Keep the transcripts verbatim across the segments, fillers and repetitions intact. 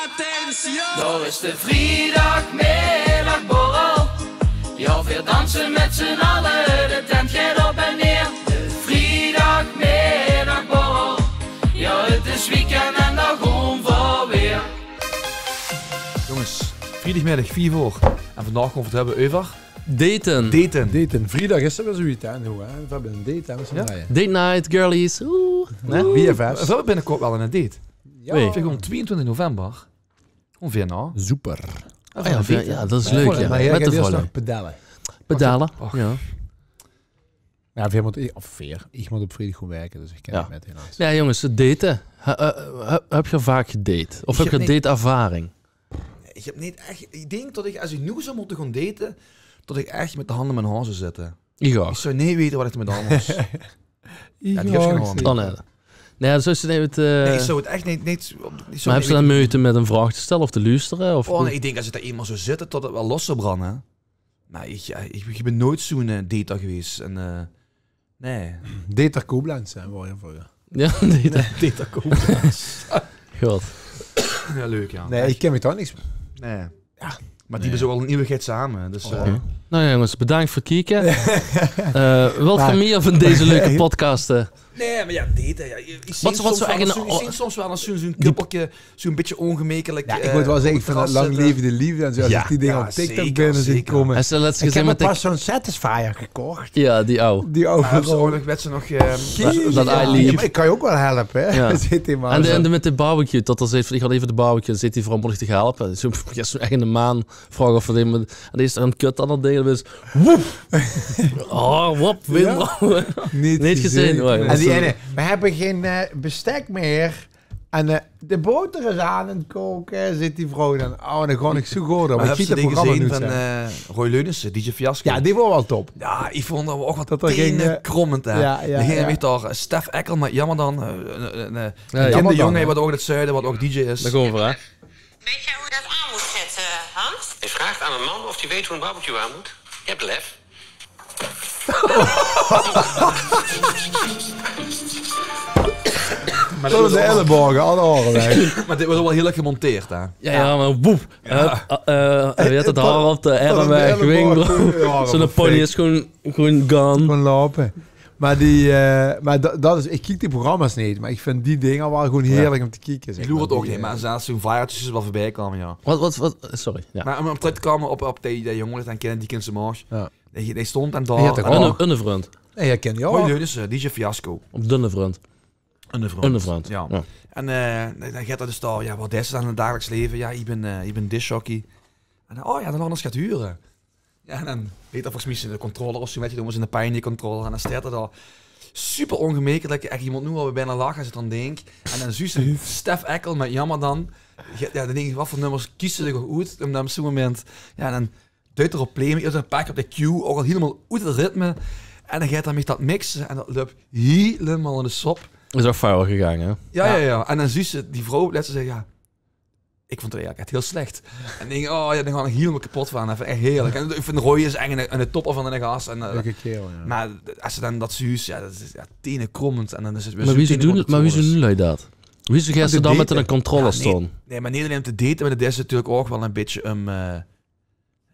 Attention! Daar is de vrijdagmiddagborrel. Ja, we dansen met z'n allen, de tent gaat op en neer. De vrijdagmiddagborrel. Ja, het is weekend en daar gaan we weer. Jónges, vriedagmiddig, vief oor. En vandaag gaon v'r 't höbbe euver daten. Daten. Daten. Vriedag is 't weer zoe wied, hè, noe, hè. V'r höbbe 'n date, hè, mit z'n drieje. Date night, girlies. Oeh. Hè? Oeh. B F F's. V'r höbbe binnekort waal 'n date. Jao. Wee? V'r gaon twieëntwintig november. Gaon v'r nao. Super. Ah jao, jao, dat is leuk, jao. Mer jao, mèt de volle. Nog pedelle. Pedelle, jao. Jao, veer mótte, of veer. Iech mót op vriedig goon werke, dus iech kin neet mèt, helaas. Jao, jónges, 't date. Höb geer vaak gedate? Of höb geer dateervaring? Iech höb neet ech, iech dink tot iech, es iech noe zouw mótte goon date, tot iech ech mèt de hand in mien haor zouw zitte. Iech zouw neet weite wat iech d'rmèt aon mós. Jao, die höbs gein haor. Oh, nein. Nein, dat zouws te neet mèt, eh, nein, iech zouw 't ech neet, neet, iech zouw... Mer höbs te daan meujte mèt 'n vraog te stèlle of te luustere? Of... Oh, nein, iech dink es 't dao einmaol zouw zitte, tot 't wel los zouw brande, hè. Mer iech, jao, iech, iech bin noets zoe'n, eh, dater gewees. En, eh, nein. Dater Koblenz, hè, waor 'r vreuger. Jao, dater. Dater Koblenz. God. Jao, leuk, jao. Nein, iech kin miech dao niks... Nein. Jao. Mer die höbbe zoe al 'n ieuwigheid same, dus, eh. Noe jao, jónges, bedaank veur 't kieke. Eh, wèlt geer mie vaan dees leuke podcaste? Nein, mer jao, date, jao. Iech zeen soms wel ins zoe'n, zoe'n kuppelke, zoe'n bitteke ongemekelek, eh, op 't terras zitte. Jao, iech mót wel zègke, iech vin 't lang leve de leefde en zoe, es iech die dinger op TikTok bin zien koume. Iech höb pas zoe'n Satisfyer gekoch. Jao, die aw. Die aw. Höbs te ouch nog, wèts te nog, eh, dat iLeaf? Iech kin diech ouch wel helpe, hè. Jao. En de, en de mèt de barbecue, tot 'r zag vaan: iech gaon eve de barbecue, zit die vrouw: mót iech diech helpe? Zoe, jao, zoe'n ech 'ne maan vraoge of v'r dee mèt, en dee is 'r 'n kut aon 't ding, dus woep! Oh, woep, neet gezeen. En die eine: "V'r höbbe gein, eh, bestek mie." En, eh, de boter is aon 't koke, zit die vrouw daan. Oh, daan gaon iech zoe good op. Mer höbs te dee gezeen vaan, eh, Roy Leunissen, D J Fiasco? Jao, dee waor wel top. Jao, iech voont dat wel ouch wel tenekrommend, hè. Dee góng, eh, mèt dao, eh, Stef Ekkel, meh jaomer daan, eh, 'ne, 'ne bekinde jóng, hè, wat ouch in 't zuide, wat ouch D J is. Dao gaon v'r, hè. Weet jij hoe je dat aan moet zetten, Hans? Hij vraagt aan een man of hij weet hoe een barbecue aan moet. Je hebt lef. Tot de elleboge, alle aore weg. Meh dit weurt wel hiel erg gemonteerd, hè? Jao, jao, meh boep. Jao. Hup, eh, eh, wie heet 't, haor op de elleboge, wing. Zoe'n pony is gewoen, gewoen gone. Gewoen loupe. Meh die, eh, meh dat, dat is, iech kiek die programma's neet, meh iech vin die dinger wel gewoen hierlek um te kieke, zeg mer. Iech loer 't ouch neet, meh zelfs zoe'n vaertjes is wel veurbij koume, jao. Wat, wat, wat, sorry, jao. Meh um, um trök te koume op, op dee, dee jóng, daan kènne die kinse maag. Jao. Dee, dee stoont en dao... Eine vrund. Roy Leunissen, D J Fiasco. Op Dunne Vrund. Eine vrund. Jao. En, eh, daan geit 'r dus dao, jao, wat deis te daan in 't dagelijks leve? Jao, iech bin, eh, iech bin discjockey. En daan, oh jao, daan laot us get hure. Jao, en daan heet 'r volges miech zien controller of zoe, wèt te, daan moos 'r 'ne Pioneer controller. En daan steit 'r dao super ongemekelek, ech, iech moot noe al bijna lache es iech draan dink. En daan zuus te Stef Ekkel mèt Jammer Dan. Jao, daan dink iech: wat veur nummers kieze ze oet um daan op zoe'n moment... Jao, en daan duit 'r op play, iers 'n paar kier op de cue, ouch al hielemaol oet 't ritme. En daan geit 'r mèt dat mixe en dat löp hielemaol in de sop. Is ouch viral gegaange, hè? Jao, jao, jao. En daan zuus te die vrouw lèts zègke: jao, iech voont 't eigelek ech hiel slech. En iech dink: oh jao, daan gaon iech hielemaol kepot vaan. Dat vin iech ech hierlek. En iech vin Roy is ech 'ne, 'ne topper vaan 'ne gas. En, eh, leuke kerel, jao. Meh es te daan dat zuus, jao, dat is, jao, tenekrommend. En daan is 't weer zoe... Meh wiezoe doen, meh wiezoe doen lui dat? Wiezoe geis te daan mèt 'ne controller stoon? Nein, meh neet allein um te daten, meh dat is natuurlek ouch wel e bitteke um, eh,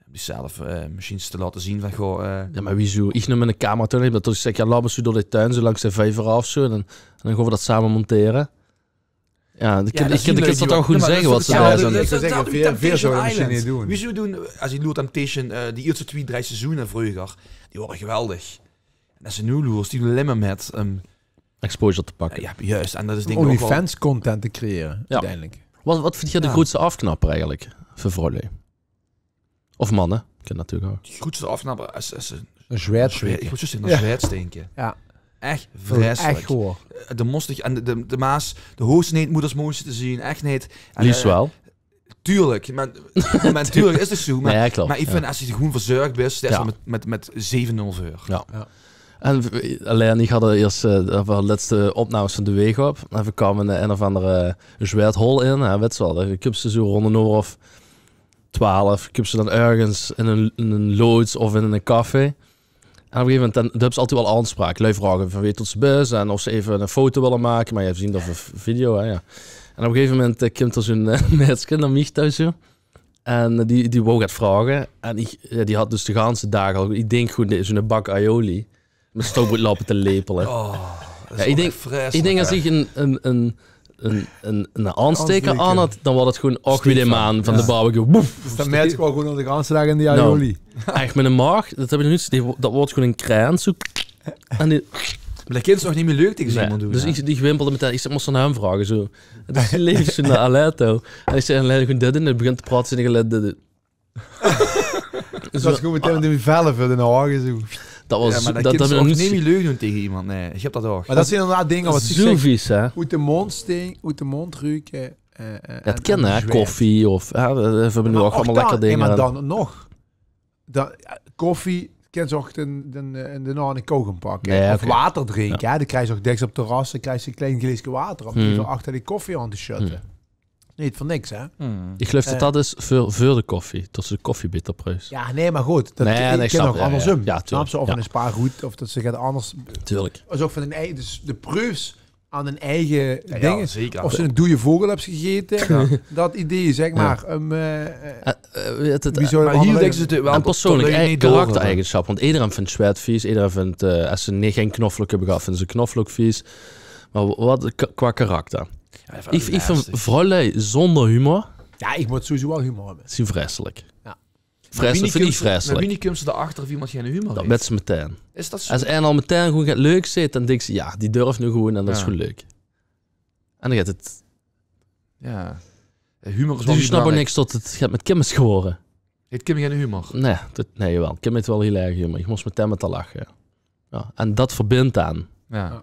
um diechzelf, eh, mesjiens te laote zien vaan, goh, eh. Jao, meh wiezoe? Iech num 'n camera toen, dat iech zègk: jao, loup ins zoe door d'n tuin, zoe langs de vijver aof, zoe, en daan, en daan goon v'r dat same montere. Jao, de kin-, de kins dat ouch gewoen zègke wat ze daan doen. Iech zouw zègke, veer, veer zouwe dat mesjiens neet doen. Wiezoe doen, es iech loer, Temptation, eh, die ierste twie, drei seizoene vreuger, die waore geweldig. En es te noe loers, die doen allein mer mèt, ehm, exposure te pakke. Jao, juist. En dat is dink iech ouch wel OnlyFans-content te creëre, oeteindelek. Wat, wat vindj geer de groetste aofknapper eigelek veur vrouwlui? Of manne, kin natuurlek ouch. De groetste aofknapper is, is 'n... 'n Zjweit-, iech wouw zjus zègke, 'n zjweit-stinke. Jao. Ech vreiselek. Ech goor. Eh, de mós iech, en de, de, de maas, de hoofs neet moeders mooiste te zien, ech neet. En, liefs wel. Tuurlek, meh, meh tuurlek is 't zoe, meh, nein, jao, klop, meh iech vin, es te gewoen verzörg bis, steit 'r al mèt, mèt, mèt zeve nul veur. Jao. En, eh, allein, iech had 't iers, eh, op 't lèste opnames vaan de weeg op. En v'r kaome in 'n of aander, eh, zjweit-hol in, hè, wèts te wel. Daan kums te zoe roond 'n oor of twelf, kums te daan örges in 'n, in 'n loods of in 'n café. En op e gegeve moment, daan, daan höbs te altied wel aonspraok. Lui vraoge vaan wee tot ste bis en of ze eve 'n foto wèlle make, meh jao, v'r zien dao veur v-, video, hè, jao. En op e gegeve moment eh, kump d'r zoe'n eh, meidske nao miech touw zoe. En eh, die, die wouw get vraoge. En iech, jao, die had dus de ganse daag al, iech dink gewoen, die, zoe'n bak aioli. Mèt stoubroed loupe te lepele. Oh, dat is iech dink, iech dink es iech 'n, 'n, 'n, 'n, 'n, 'n aonsteker aon had, daan waor dat gewoen ouch wie dee maan vaan de barbecue. Woef! Dus daan mèrks te gewoen de ganse daag in die aioli. Ech, mèt 'n maag, dat höb iech nog noets, die, dat weurt gewoen 'n kraan, zoe. En die... Meh dat kins te ouch neet mie leuk tege zoe'n iemand doen, hè? Dus iech, iech wimpelde metein, iech zag, mós te aon häöm vraoge, zoe. Dus die leef zoe nao Alain touw. En iech zag: "Alain, gewoen dit doen." En heer begint te praote, zag iech: "Alain, dit doen." Dat is gewoen metein die velle veur de ouge, zoe. Dat waor, dat höb iech nog noets gezeen. Neet mie leuk doen tege iemand, nein. Iech höb dat ouch. Meh dat zien inderdaad dinger wat iech zègk, oet de moond stinke, oet de moond ruke. Jao, 't kin, hè, koffie of, hè, veer höbbe noe ouch allemaol lekker dinger. Meh daan nog. Koffie, kins te ouch de, de, de, de, 'n kauwgom pakke. Of water drinke, hè. Daan kriegs te ouch dèks op terrasse, kriegs te e klein gleeske water um eve achter die koffie aon te sjötte. Neet veur niks, hè? Iech geluif tot dat is veur, veur de koffie, tot ste de koffie beter preufs. Jao, nein, meh good, dat kin ouch andersum. Jao, tuurlek. Snaps te? Of 'n spaarroet, of tot ste get anders. Tuurlek. Is ouch vaan dien eige, dus de preufs aon dien eige dinger. Jao, zeker. Of ste 'ne doeje vogel höbs gegete. Dat idee, zègk mer. Um, eh, eh, wie zouw 't aon ligke? Meh hiel dèks is 't wel 'n persoonlek karaktereigensjap. Want ederein vint zweit vies, ederein vint, eh, es ze neet, gein knoflook höbbe gehad, vinde ze knoflook vies. Meh wat, k-, qua karakter? Iech, iech vind vrouwlui zoonder humor... Jao, iech moot sowieso wel humor höbbe. Zien vreiselek. Vreiselek, vind iech vreiselek. Meh wienie kums te dao achter of iemand geine humor heet? Dat mèrks te metein. Is dat zoe? Es eine al metein gewoen get leuks zeet, daan dinks te: "Jao, dee durf noe gewoen en dat is gewoen leuk." En daan geit 't... Jao. Humor is wel... Dus iech snap ouch niks tot 't get mèt Kim is gewore. Heet Kim geine humor? Nein, dat, nein, jaowel. Kim heet wel hiel erg humor. Iech mós metein mèt häör lache. Jao. En dat verbint daan. Jao.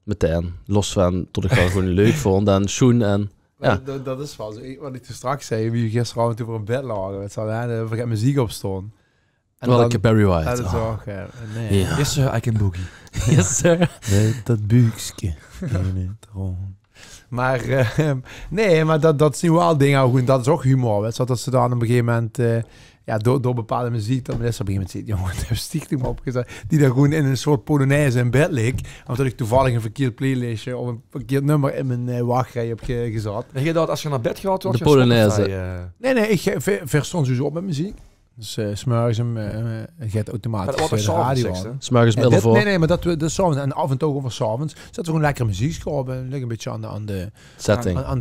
Metein. Los vaan tot iech häör gewoen leuk voont en sjoen en... Jao. Dat, dat is wel zoe. Iech, wat iech toen straks zag, wie v'r gisteraovend euver in bed laoge. Wat zal daan euver get meziek opstoon. En welke? Barry White. Dat is ouch, eh, nein. Yes, sir, I can boogie. Yes, sir. Mèt dat buukske in 't roond. Meh, eh, nein, meh dat, dat zien wel dinger, gewoen, dat is ouch humor, wèts te, tot ste daan op e gegeve moment, eh, jao, door, door bepaolde meziek, tot Melissa op e gegeve moment zeet: "Jóng, wat höbs diech noe opgezat?" Die daan gewoen in 'n soort polonaise in bed ligk, umtot iech toevalleg 'n verkierd playlistje of 'n verkierd nummer in mien, eh, wachrij höb ge-, gezat. En geer dat, es geer nao bed gaot, de polonaise? Nein, nein, iech, eh, veer, veer stoon sowieso op mèt meziek. Dus, eh, 's mörges um, eh, eh, geit automatisch, eh, de radio aon. 's Mörges um elf oor. Nein, nein, meh dat, dat 's aoves. En aof en touw gewoen 's aoves. Zètte v'r gewoen lekker meziek op. Eh, ligk e bitteke aon de, aon de setting, aon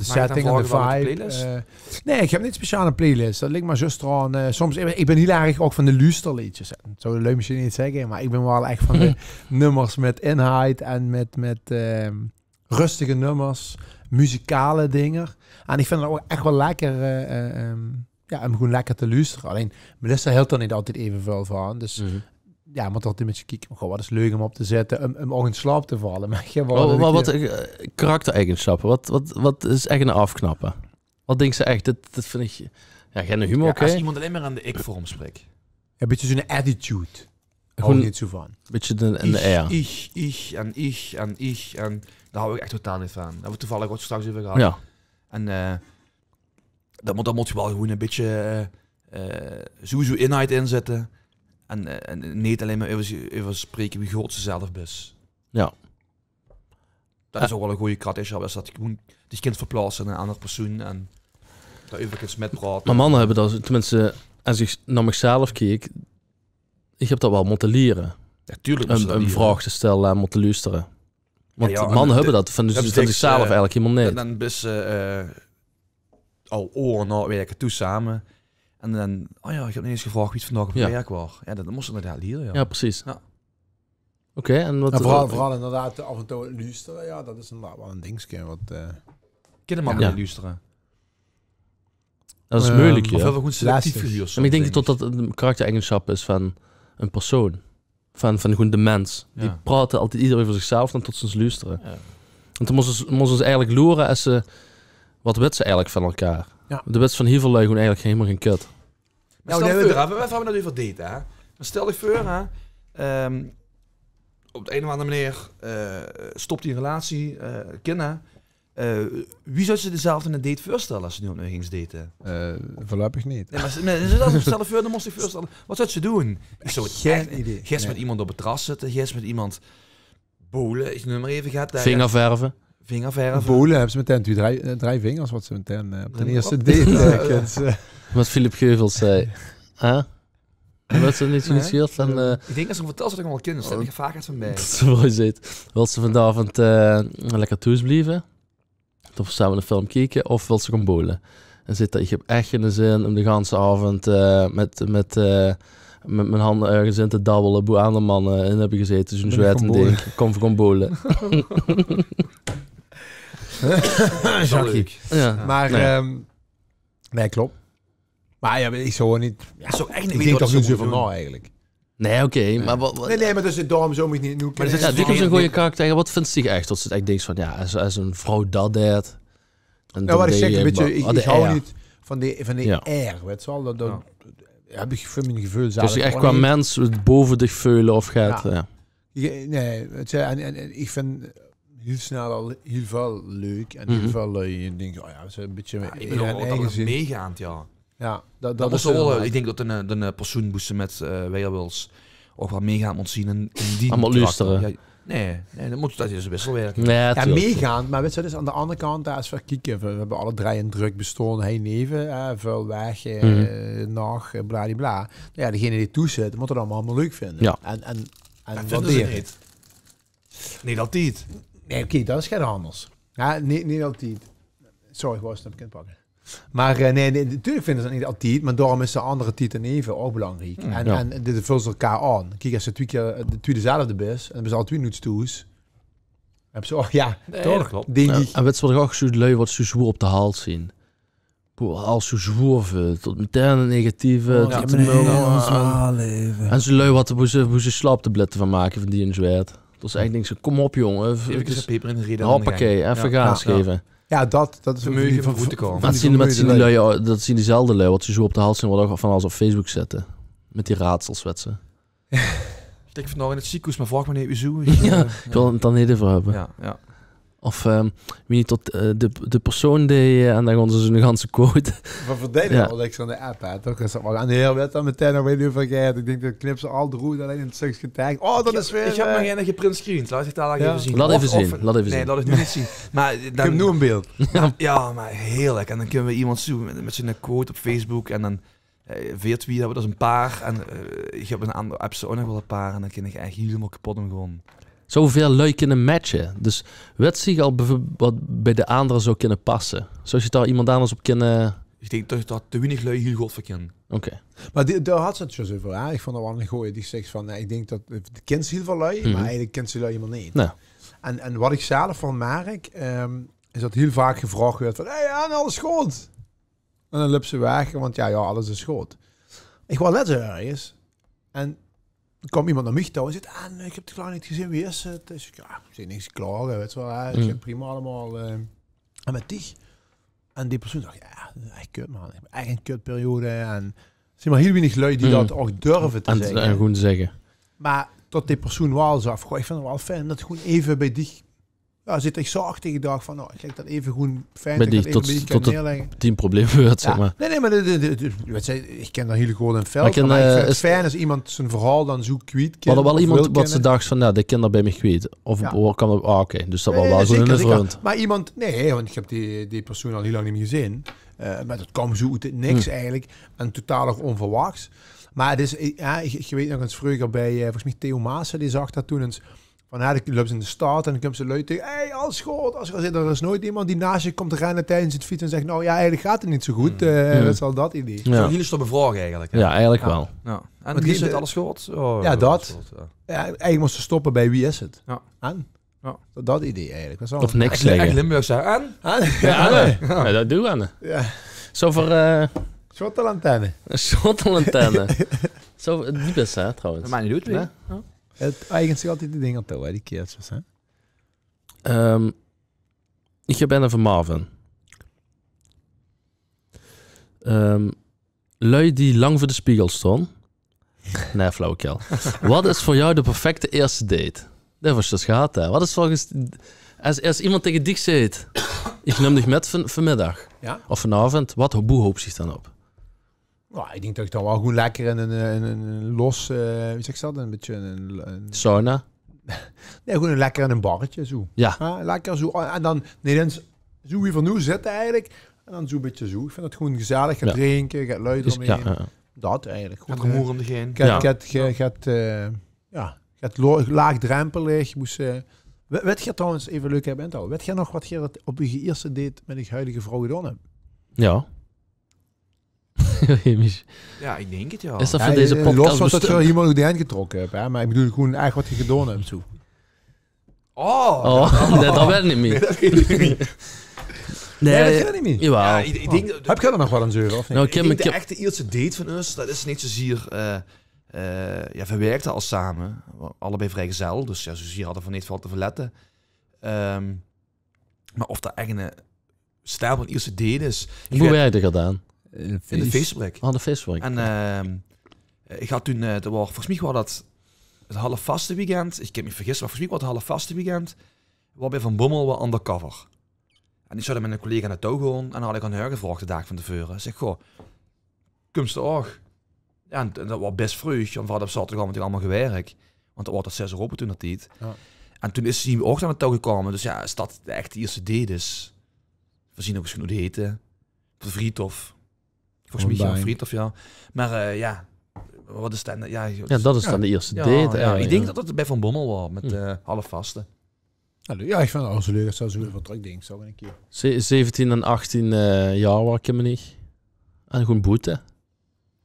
de vibe. Nein, iech höb neet speciaal 'n playlist. Dat ligk mer zjus draon, eh, soms, iech bin hiel erg ouch vaan de luusterleedsjes. Dat zouwe lui mesjiens neet zègke, meh iech bin wel ech vaan de nummers mèt inhoud en mèt, mèt, ehm, röstege nummers, muzikale dinger. En iech vind 't ouch ech wel lekker, eh, eh, ehm, jao, um gewoen lekker te luustere. Allein, Melissa hilt dao neet altied eve väöl vaan. Dus jao, moot altied e bitteke kieke, goh, wat is leuk um op te zètte, um, um ouch in slaop te valle. Meh gewoen... Meh wat, wat, eh, karaktereigensjappe, wat, wat, wat is ech 'nen aofknapper? Wat dinks te ech, dit, dit vind iech, jao, geine humor, oké. Jao, es iemand allein mer in de iech-vorm sprik. Jao, e bitteke zoe'n attitude. Gewoen neet zoe vaan. Bitteke de, in de air. Iech, iech en iech en iech en... Dao hou iech ech totaal neet vaan. Dao höbbe v'r 't toevalleg ouch straks euver gehad. Jao. En, eh, dat moot, dat moot wel gewoen e bitteke, eh, eh, sowieso inhoud in zitte. En, eh, en neet allein mer euver, euver spreke wie good ste zelf bis. Jao. Dat is ouch wel 'n gooj karaktereigensjap, es te gewoen diech kins verplaotse in 'n aander persoen en dao euver kins mètpraote. Meh manne höbbe dat, teminste, es iech nao miechzelf kiek, iech höb dat wel mote liere. Jao, tuurlek. Um, um vraoge te stèlle en mote luustere. Want manne höbbe dat vaan, vaan ziechzelf eigelek hielemaol neet. En daan bis te, eh, al oere nao 't wèrke toe same. En daan: "O jao, iech höb neet ins gevraog wie 't vaandaog op 't wèrk waor." Jao, dat mós te inderdaad liere, jao. Jao, percies. Jao. Oké, en wat... Meh veural, eh, veural inderdaad aof en touw luustere, jao, dat is inderdaad wel e dingske wat, eh... Kinne manne neet luustere? Dat is meujelek, jao. Of höbbe v'r gewoen selectief geluusterd? Meh iech dink tot dat 'n karaktereigensjap is vaan 'n persoon. Vaan, vaan gewoen de mins. Die praote altied ieder euver ziechzelf, daan tot ste ins luusters. Jao. Want daan mós te, mós te eigelek loere es ze: wat wèts te eigelek vaan elkaar? Jao. De wèts vaan hiel väöl lui gewoen eigelek hielemaol gein kut. Meh stèl diech veur, hè, veer, veer höbbe 't noe euver date, hè. Meh stèl diech veur, hè, ehm, op de ein of aander meneer, eh, stop die relatie, eh, kinne. Eh, wie zouws te diech zelf 'n date veurstèlle es te noe opnuuj gings date? Eh, veurluipig neet. Nein, meh, meh stèl diech veur, daan mós te diech veurstèlle. Wat zouws te doen? Iech zouw 't ech... Gein idee. Geis mèt iemand op 't terras zitte, geis mèt iemand bowle, iech neum mer eve get. Vingerverve. Vingerverve. Bowle höbs se metein twie, drei, eh, drei vingers, wat se metein, eh, op de ierste date, eh, kins, eh. Wat Philip Geuvels zag. Hè? Höbs se neet zoe get gehuurd van, eh, iech dink es ze 't vertèlt, tot iech 'm wel kin. Höb iech 't vaak gehad van bij. Tot ze veur diech zeet: wèls se vaanaovend, eh, lekker thoes blieve? Of same 'ne film kieke? Of wèls se goon bowle? En zeet 'r: iech höb ech geine zin um de ganse aovend, eh, mèt, mèt, eh, mèt mien hande örges in te dabbele, boe aander manne in höbbe gezete, zoe'n zweit en ding. Kóm, veer goon bowle. Jackie. Jao. Meh, nein. Ehm, nein, klop. Meh jao, iech zouw neet, jao, iech dink dao neet zoe väöl nao eigelek. Nein, oké, meh wat, wat... Nein, nein, meh dus, daorum zouw iech neet noe kinne... Meh dee höbs zoe'n gooj karakter. Wat vins diech ech, tot ste ech dinks van, jao, es, es 'n vrouw dat deit, en... Jao, wat iech zègk, e bitteke, iech, iech hou neet van die, van die air, wèts te wel. Dat, dat höb iech veur mie geveul zelf ech neet. Dus ech qua mins bove diech veule of get, jao. Iech, nein, wèts te, en, en, en iech vin hiel snel al hiel väöl leuk en hiel väöl lui, iech dink, o jao, dat is e bitteke... Jao, iech bin ouch wel meegaand, jao. Jao, dat, dat is wel, iech dink tot 'n, 'n persoen boe ste mèt, eh, wijer wèls ouch wel meegaand moot zien in, in dien karakter. Allemaol loestere. Jao, nein, nein, dat moot, dat is wisselwerking. Jao, meegaand, meh wèts te, dat is aon de aander kant, dao is väöl kieke. Veer, veer höbbe alle drei 'n drök bestoon hei neve, eh, väöl weg, eh, nach, eh, bladibla. Jao, degene dee thoes zit, moot 't allemaol, allemaol leuk vinde. Jao. En, en, en waardere. Neet altied. Nein, oké, dat is get aanders. Jao, neet, neet altied. Sorry, iech wouw 't stepke pakke. Meh, eh, nein, nein, natuurlek vinde ze dat neet altied, meh daorum is de aander tied dao neve ouch belaankriek. En, en dit völs te elkaar aon. Kiek, es te twie kier, eh, twie dezelfde bis, en bis te alle twie noets thoes, höbs te, o jao, toch? Dink iech. En wèts te wat iech ouch zoe lui wat zoe zwoer op de hals zien? Boe, alles zoe zwoer veur, tot metein 't negatieve, tot de... En zoe lui wat, boe ze, boe ze slaoptablètte vaan make, vaan die en zweit. Dat is ech, dinks te, kóm op, jóng. Eve peper in de reet. Hoppakee, eve gaas geve. Jao, dat, dat is... Vermeuge vaan vroet te koume. Meh dat zien, dat zien die lui, dat zien diezelfde lui wat zoe zwoer op de hals zien, wat ouch vaan alles op Facebook zètte. Mèt die raadsels, wèts te. Iech lik vaandaog in 't zekehoes, meh vraog miech neet wiezoe. Iech, eh, iech wèl 't dao neet euver höbbe. Jao, jao. Of, ehm, wie neet tot, eh, de, de persoen dee, eh, en daan goon ze zoe'n ganse quote. Veer verdele al niks aon de app, hè. Toch is dat wel... En de heer wèt daan metein nog wel wie vergeit. Iech dink, dat knip ze al droet, allein in 't stökske tèks. O, dat is weer... Iech höb nog eine geprint screen. Laot iech dao eve zien. Laot eve zien, laot eve zien. Nein, laot iech noe neet zien. Meh daan... Iech höb noe e beeld. Jao, meh heerlek. En daan kinne veer iemes zoe mèt, mèt zien quote op Facebook en daan Eh, veer twie höbbe d'r 'n paar. En, eh, iech höb in aander apps ouch nog wel e paar. En daan kin iech ech hielemaol kepot um goon. Zouw veer lui kinne matche? Dus wèts te al beveurbeeld wat bij de aander zouw kinne passe? Zouws te dao iemes aanders op kinne... Iech dink tot, tot te wienig lui hiel good verkinne. Oké. Meh die, dao had ze 't zjus euver, hè? Iech voont dat wel 'ne gooje. Dee zag vaan, nein, iech dink tot, de kins hiel väöl lui, meh eigelek kins te die lui hielemaol neet. Nein. En, en wat iech zelf vaan merk, ehm, is tot hiel vaak gevraog weurt vaan: "Hey, en alles good?" En daan löp ze weg, want jao, jao, alles is good. Iech waor lèts örges. En dao kaom iemes nao miech touw en zeet: "Ah, nein, iech höb 't klaor neet gezeen. Wie is 't?" Iech zègk: "Jao, iech zeen niks klaor, wèts te wel, hè. Iech zeen prima allemaol, eh, en mèt diech?" En dee persoen zag: "Jao, dat is ech kut, maan. Iech höb ech 'n kutperiode." En 't zien mer hiel wienig lui die dat ouch dörve te zègke. En gewoen zègke. Meh tot dee persoen wel zag: "Goh, iech vin 't wel fijn tot iech gewoen eve bij diech..." Jao, zeet 'r, iech zag tege dee vaan: "O, iech dink dat eve gewoen fijn tot iech dat eve bij diech kin neerlègke." Tot 't tien probleme weurt, zègk mer. Nein, nein, meh de, de, de, de, wèts te, iech kin dat hiel good in Vèlker, meh iech vin 't fijn es iemes zien verhaol daan zoe kwiet kin. Waor dao wel iemes wat ste dachs vaan: "Jao, dee kin dat bij miech kwiet"? Of... Nein, zeker. Ah, oké, dus dat waor wel gewoen 'ne vrund. Meh iemes, nein, want iech höb dee, dee persoen al hiel laank neet mie gezeen. Eh, meh dat kaom zoe oet 't niks eigelek. En totaal ouch onverwachs. Meh 't is, eh, jao, iech, iech weit nog ins vreuger bij, eh, volges miech Theo Maassen, dee zag dat toen ins. Vaan, jao, dee löp in de stad en daan kump ze lui tege: "Hey, alles good?" Es te, d'r is noets iemes dee naos diech kump renne tijdens 't fietse en zègk: "Nou jao, eigelek geit 't neet zoe good." Eh, dat is wel dat idee. Jao. Zoe'n hiel stomme vraog eigelek, hè? Jao, eigelek wel. Jao. En wie is 't, alles good? O, jao, alles good, jao. Jao, eigelek mós te stoppe bij: "Wie is 't?" Jao. En? Jao. Dat, dat idee eigelek. Of niks zègke. Ech Limburgs, hè? En? En? Jao, en? Jao, dat doen v'r. Jao. Zoe veur, eh, Sjottelantenne. 'n Sjottelantenne. Zoe, die bès, hè, trouwens. Dat maak neet oet, hè? Jao. 't Eiges ziech altied die dinger touw, hè, die keertsjes, hè? Ehm, iech höb eine vaan Marvin. Ehm, lui die laank veur de spiegel stoon. Nein, flauwekul. Wat is veur diech de perfecte ierste date? Dee höbbe v'r zjus gehad, hè. Wat is volges... Es, es iemes tege diech zeet: "Iech num diech mèt vaan, vaanmiddag of vaanaovend," wat, boe hoops te daan op? Jao, iech dink tot iech daan wel gewoen lekker in 'n, eh, in 'n, 'n los, eh, wie zègk ze dat? E bitteke 'n, 'n... Sauna? Nein, gewoen lekker in e barretje, zoe. Jao. Jao, lekker zoe. En dan, nein, dan zoe wie veer noe zitte eigelik. En dan zoe e bitteke zoe. Iech vin 't gewoen gezellig. Goon drinke, goon lui d'romheen. Dat eigelik. Gewoen, eh, get, get, get, eh, jao, get lo-, laagdrempelig. Moos, eh, we-, wèt geer trouwens, eve leuk höbbe in te hawwe, wèt geer nog wat geer op eur ierste date mèt eur huidige vrouw gedoon höb? Jao. Jao, iech dink 't, jao. Is dat vaan deze podcast los vaan tot geer hei mèt de henj getrokke höb, hè? Meh iech bedoel gewoen ech wat geer gedoon höb, zoe. Oh, dat weit iech neet mie. Nein, dat weit geer neet mie. Jawel. Jao, iech, iech dink dat... Höb geer dao nog wat aon zeuver, of neet? Noe, iech dink de echte ierste date vaan us, dat is neet zoezier, eh, eh, jao, veer wèrkde al same. Allebei vrijgezel, dus jao, zoezier hadde veer neet väöl te verlètte. Ehm, Meh of dat ech 'n stempel vaan ierste date is. Boe wèrkde geer daan? In de feesfabrik. Oh, de feesfabrik. En, ehm, iech had toen, eh, dat waor, volges miech waor dat 't Halfvasteweekend. Iech kin miech vergisse, meh volges miech waor 't Halfvasteweekend. Waor bij Van Bommel waor undercover. En iech zouw dao mèt 'ne collega naotouw goon. En daan had iech aon häör gevraog, de daag vaan te veure. Zègk: "Goh, kums te ouch?" Jao, en, en dat waor bès vreug, want veer hadde op zaoterdigaovend allemaol gewèrk. Want dat waor tot zès oor ope toen d'r tied. Jao. En toen is zie ouch aon 't touw gekoume. Dus jao, is dat de echte ierste date is? Veer zien ouch ins goon oet ete. Op 't Vriethof. Volges miech, jao, Vriethof, jao. Meh, eh, jao, wat is dat? Jao, dat is daan de ierste date, jao. Iech dink tot dat bij Van Bommel waor, mèt, eh, Halfvaste. Jao, iech vin 't al zoe leuk es te zoe eve trökdinks, zoe 'ne kier. Ze-, zeventien en achtien, eh, jaor waor iech, kin miech neet. En gewoen boete.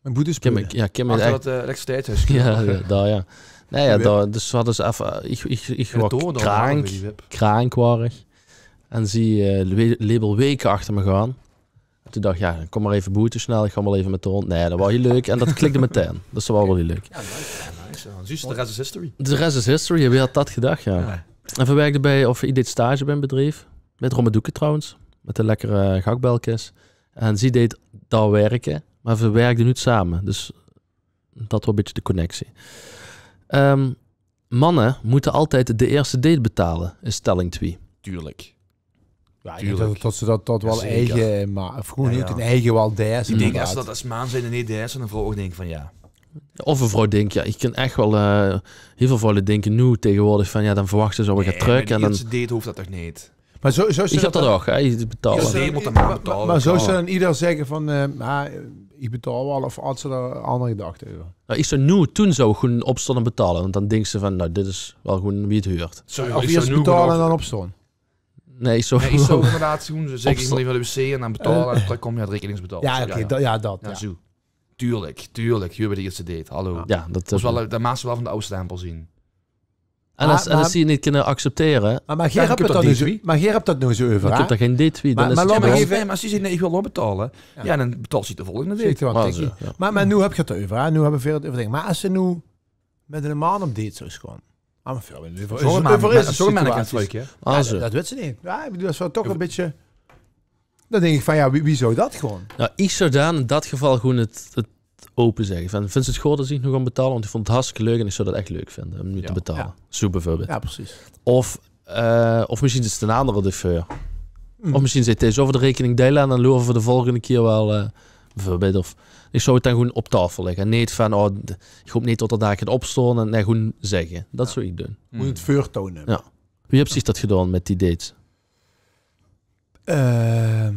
En boete speule? Jao, kin miech... Achter dat, eh, elektriciteitshoes. Jao, dao, jao. Nein, jao, dao, dus veer hadde ins eve, iech, iech, iech waor kraank, kraank waor iech. En zie, eh, le-, leep al weke achter miech aon. En toen dach iech, jao, kom mer eve boete snel, iech gaon wel eve mèt d'n hoond. Nein, dat waor hiel leuk en dat klikde metein. Dus dat waor wel hiel leuk. Jao, nice, jao, nice, jao. Zjus, de rest is history. De rest is history, jao, wee had dat gedach, jao. Jao. En veer wèrkde bij, of iech deeg stage bij e bedrief. Mèt Ron Doeken trouwens. Mèt de lekkere gakbelkes. En zie deeg dao wèrke, meh veer wèrkde noets same. Dus dat waor e bitteke de connectie. Ehm, manne mote altied de ierste date betale, is stèlling twie. Tuurlek. Jao, iech dink tot, tot ze dat, dat wel eige, meh of gewoen noe hun eige wel deis, inderdaad. Iech dink es ze dat es maan zijnde neet deis, en 'n vrouw ouch dink vaan, jao. Of 'n vrouw dink, jao, iech kin ech wel, eh, hiel väöl vrouwe dinke noe tegenwoordig vaan, jao, daan verwachte ze ouch weer trök. Nein, meh de ierste date hoof dat toch neet? Meh zoe, zoe... Iech höb dat ouch, hè, iech betaol. Meh zoe zouw daan ieder zègke vaan, eh, "Iech betaol wel," of had ze dao 'n aander gedachte euver? Noe, iech zouw noe, toen zouw iech gewoen opstoon en betale, want daan dinks te vaan, noe, dit is wel gewoen wie 't huurt. Of iers betaole en daan opstoon? Nein, iech zouw... Nein, iech zouw inderdaad gewoen zègke, iech moot eve nao de wc en daan betaole en trökkom, jao, de rekening is betaold. Jao, oké, dat, jao, dat, jao. Tuurlek, tuurlek. Hei bij de ierste date, hallo. Jao, dat, dat is wel, daan maaks te wel vaan de aw stempel zien. En es, en es ze 't neet kinne acceptere. Meh, meh geer höb dat noe zoe euver, hè? Iech höb daan gein date twie, daan is 't... Meh laot miech eve... Meh es ze zègk: "Nein, iech wèl wel betaole." Jao, daan betaolt ze de volgende date. Meh, meh noe höb geer 't dao euver, hè? Noe höbbe veer 't euver ding. Meh es ze noe mèt 'ne maan op date zouw goon. Ah, meh väöl minder euver, euver is de situatie. Ah, zoe. Dat wèt ze neet. Jao, iech bedoel, dat is wel toch e bitteke... Daan dink iech vaan, jao, wie, wie zouw dat goon? Jao, iech zouw daan in dat geval gewoen 't, 't ope zègke. Vaan, vins te 't good es iech noe goon betale? Want iech voont 't hartstikke leuk en iech zouw dat ech leuk vinde um noe te betale. Jao. Zoe beveurbeeld. Jao, perceis. Of, eh, of mesjiens is 't 'nen aandere de veur. Of mesjiens zeet dee: "Zölle veer de rekening deile en daan loere veer de volgende kier wel," eh, beveurbeeld. Of iech zouw 't daan gewoen op taofel lègke. En neet vaan, oh, iech hoop neet tot 'r dao geit opstoon. En, nein, gewoen zègke. Dat zouw iech doen. Gewoen 't veurtoon. Jao. Wie höbs diech dat gedoon mèt die dates? Ehm,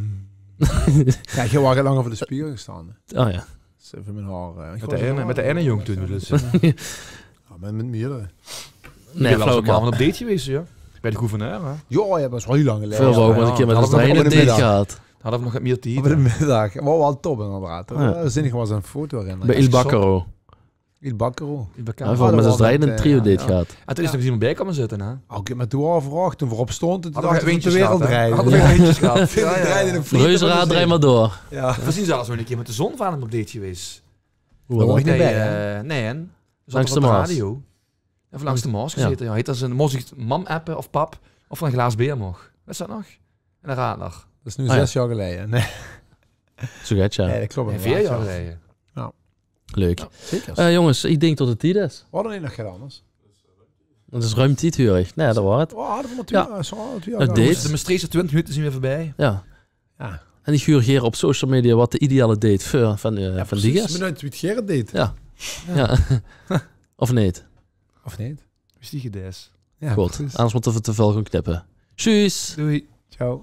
jao, iech höb wel get langer veur de spiekel gestande. Oh jao. Dus eve mien haor, eh, mèt de eine, mèt de eine jong toen, bedoels te? Jao, mèt, mèt mierdere. Nein, flauw, iech bön wel ins op date gewees, jao. Bij de gouverneur, hè? Jao, jao, dat is wel hiel laank geleie. Veer höbbe ouch wel ins 'ne keer mèt us drieje 'n date gehad. Hadde veer nog get mie tied. Op de middag. Waor wel top, inderdaad. Jao. Zin iech wel ins 'n foto herinner. Bij Il Baccaro. Il Baccaro. Jao, veer höbbe mèt us drieje 'n trio-date gehad. En toen is nog iemes bij koume zitte, hè? Oké, meh toen waore veer ouch, toen veer opstoonte, toen dach iech tot de wereld drejde. Hadde veer windjes gehad. Jao, jao. Reuzeraad, drei mer door. Veer zien zelfs nog 'ne kier mèt de zon vaan häöm op date gewees. Boe waor dat? Bij, eh, nein, hè? Langs de Maos. Jao, langs de Maos gezete, jao. Heet dat zien, mós iech mam appe of pap of 'n glaas beer moch. Is dat nog? En 'ne radler. Dat is noe zès jaor geleie. Nein. Zoe get, jao. Jao, dat klop. Veer jaor geleie. Jao. Leuk. Jao, zeker. Eh, jonges, iech dink tot 't tied is. Veer hadde neet nog get anders. 't Is ruim tied, huur iech. Nein, dat waor 't. Oh, hadde veer mer twie, eh, zoe, twie jaor. 't Is... De Mestreechse twintig minute zien weer veurbij. Jao. En iech huur geer op social media wat de ideale date veur, vaan, eh, vaan die is. Jao, perceis. Iech bön benuid wie geer 't deeg. Jao. Jao. Of neet? Of neet? Precies. Ja, goed, precies. Anders mótte v'r te väöl gaon knippe. Tjus. Doei. Ciao.